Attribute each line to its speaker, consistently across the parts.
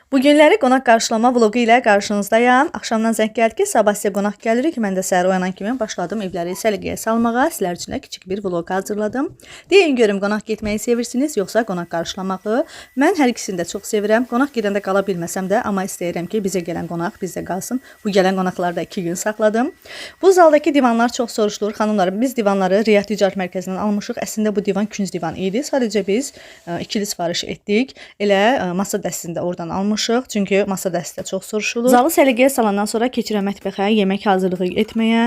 Speaker 1: Bu günləri qonaq qarşılama vloqu ilə qarşınızdayam. Axşamdan zəng gəldi ki, sabah sizə qonaq gəlirik. Mən də səhər oyanan kimi başladım evləri səliqəyə salmağa. Sizlər üçün də kiçik bir vloq hazırladım. Deyin görüm qonaq getməyi sevirsiniz, yoxsa qonaq qarşılamağı? Mən hər ikisini də çox sevirəm. Qonaq gedəndə qala bilməsəm də, amma istəyirəm ki, bizə gələn qonaq bizdə qalsın. Bu gələn qonaqları da 2 gün saxladım. Bu zaldakı divanlar çox soruşulur. Xanımlar, biz divanları Riyad Ticarət Mərkəzindən almışıq. Əslində bu divan künc divan idi. Sadəcə biz ikili sifariş etdik. Elə masa dəstəsini də oradan almışıq. Çünki masa dəsti də çox soruşulur. Zalı səliqəyə salandan sonra keçirəm mətbəxə yemək hazırlığı etməyə.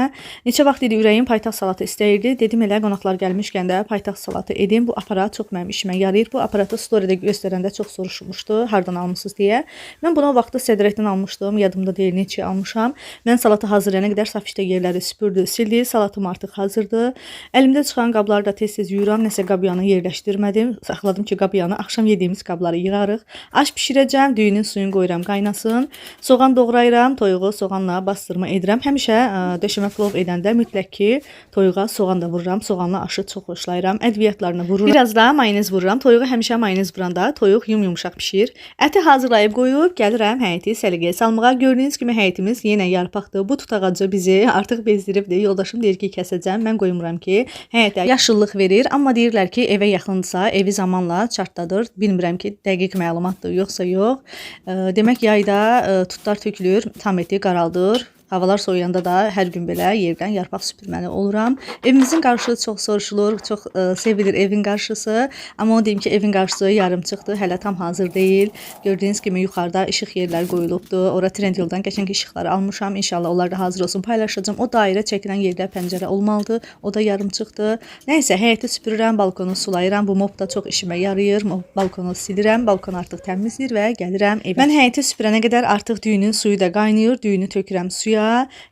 Speaker 1: Neçə vaxt idi ürəyim paytaxt salatı istəyirdi. Dedim elə qonaqlar gəlmişkən də paytaxt salatı edim. Bu aparat çox mənim işimə yarayır. Bu aparatı storydə göstərəndə çox soruşulmuşdu. Hardan almısınız deyə. Mən bunu o vaxtı Sədrətdən almışdım. Yadımda deyil neçə almışam. Mən salatı hazırlayana qədər Safişdə yerləri süpürdü, sildi. Salatım artıq hazırdır. Əlimdə çıxan qabları da tez-tez yuyuram. Nəsə qabyanı yerləşdirmədim. Saxladım ki, qabyanı axşam yediyimiz qabları yığarıq. Aş bişirəcəm, düyünün suyunu qoyuram qaynasın. Soğan doğrayıram, toyuğu soğanla bastırma edirəm. Həmişə döşəmə plov edəndə mütləq ki, toyuğa soğan da vururam. Soğanlı aşı çox xoşlayıram. Ədviyyatlarını vururam. Biraz da mayonez vururam. Toyuğa həmişə mayonez vuranda toyuq yum-yumşaq bişir. Əti hazırlayıb qoyub gəlirəm həyəti səliqəyə salmağa. Gördüyünüz kimi həyətimiz yenə yarpaqdır. Bu tut ağacı bizi artıq bezdiribdi. Yoldaşım deyir ki, kəsəcəm. Mən qoymuram ki, həyətə yaşıllıq verir. Amma deyirlər ki, evə yaxınsa evi zamanla çartladır. Bilmirəm ki, dəqiq məlumatdır yoxsa yox. Demək yayda tutlar tökülür, tam eti qaraldır. Havalar soyuyanda da hər gün belə yerdən yarpaq süpürməli oluram. Evimizin qarşısı çox soruşulur, çox sevilir evin qarşısı. Amma onu deyim ki, evin qarşısı yarımçıqdır, hələ tam hazır deyil. Gördüyünüz kimi yuxarıda işıq yerləri qoyulubdur. Ora Trendyoldan qəşəng işıqları almışam. İnşallah onlar da hazır olsun, paylaşacağam. O dairə çəkilən yerdə pəncərə olmalıdır. O da yarımçıqdır. Nəysə, həyəti süpürürəm, balkonu sulayıram. Bu mop da çox işimə yarayır. Mop balkonu silirəm, balkon artıq təmizdir və gəlirəm evə. Mən həyəti süpürənə qədər artıq düyünün suyu da qaynayır. Düyünü tökürəm suya.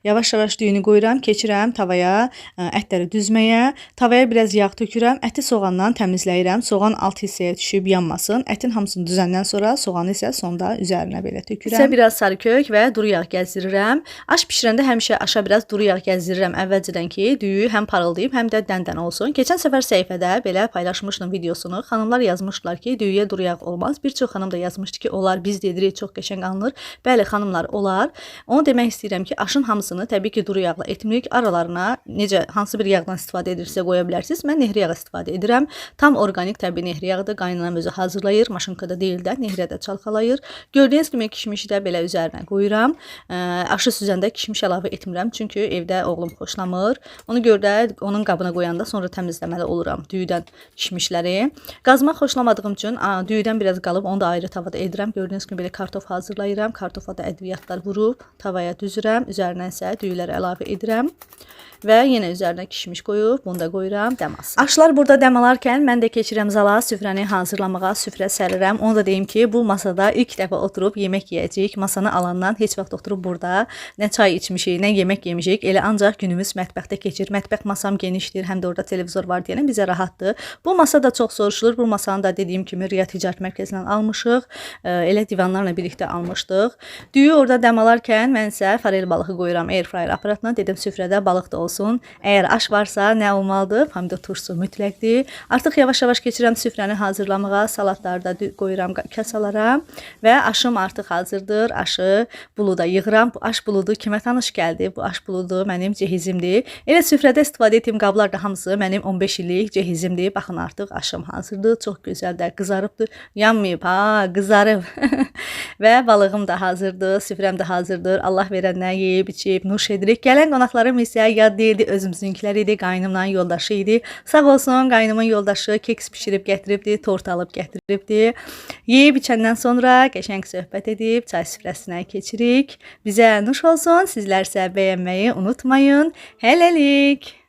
Speaker 1: Yavaş-yavaş düyünü qoyuram, keçirəm tavaya, ətləri düzməyə. Tavaya biraz yağ tökürəm. Əti soğandan təmizləyirəm. Soğan alt hissəyə düşüb yanmasın. Ətin hamısını düzəndən sonra soğanı isə sonda üzərinə belə tökürəm. Isə biraz sarı kök və duru yağ gəzdirirəm. Aş bişirəndə həmişə aşa biraz duru yağ gəzdirirəm əvvəlcədən ki, düyü həm parıldayıb, həm də dən-dən olsun. Keçən səfər səhifədə belə paylaşmışdım videosunu. Xanımlar yazmışdılar ki, düyüyə duru yağ olmaz. Bir çox xanım da yazmışdı ki, olar, biz edirik, çox qəşəng alınır. Bəli, xanımlar, olar. Onu demək istəyirəm ki, aşın hamısını təbii ki, duru yağla etmirik. Aralarına necə hansı bir yağdan istifadə edirsə qoya bilərsiniz. Mən nehri yağı istifadə edirəm. Tam orqanik təbii nehri yağıdır. Qaynanam özü hazırlayır. Maşınkada deyil də, nehrədə çalxalayır. Gördüyünüz kimi kişmişi də belə üzərinə qoyuram. Aşı süzəndə kişmiş əlavə etmirəm, çünki evdə oğlum xoşlamır. Ona görə də onun qabına qoyanda sonra təmizləməli oluram düyüdən kişmişləri. Qazmaq xoşlamadığım üçün düyüdən biraz qalıb onu da ayrı tavada edirəm. Gördüyünüz kimi belə kartof hazırlayıram. Kartofa da ədviyyatlar vurub tavaya düzürəm. Üzərinə isə düyüləri əlavə edirəm və yenə üzərinə kişmiş qoyub bunu da qoyuram dəm alsın. Aşlar burada dəm alarkən mən də keçirəm zala süfrəni hazırlamağa, süfrə sərirəm. Onu da deyim ki, bu masada ilk dəfə oturub yemək yeyəcəyik. Masanı alandan heç vaxt oturub burada nə çay içmişik, nə yemək yemişik. Elə ancaq günümüz mətbəxdə keçir. Mətbəx masam genişdir, həm də orada televizor var deyənə bizə rahatdır. Bu masa da çox soruşulur. Bu masanı da dediyim kimi Riyad Ticarət Mərkəzindən almışıq. Elə divanlarla birlikdə almışdıq. Düyü orada dəm alarkən mən isə forel balığı qoyuram air fryer aparatına. Dedim süfrədə balıq da olsun. Əgər aş varsa nə olmalıdır? Pomidor turşusu mütləqdir. Artıq yavaş-yavaş keçirəm süfrəni hazırlamağa. Salatları da qoyuram kasalara və aşım artıq hazırdır. Aşı buluda yığıram. Bu aş buludu kimə tanış gəldi? Bu aş buludu mənim cehizimdir. Elə süfrədə istifadə etdiyim qablar da hamısı mənim 15 illik cehizimdir. Baxın artıq aşım hazırdır. Çox gözəl də qızarıbdır. Yanmayıb ha, qızarıb. Və balığım da hazırdır, süfrəm də hazırdır. Allah verəndən yeyib, içib, nuş edirik. Gələn qonaqlarım isə yad deyildi, özümüzünkilər idi, qaynımla yoldaşı idi. Sağ olsun, qaynımın yoldaşı keks bişirib gətiribdi, tort alıb gətiribdi. Yeyib içəndən sonra qəşəng söhbət edib çay süfrəsinə keçirik. Bizə nuş olsun, sizlər isə bəyənməyi unutmayın. Hələlik.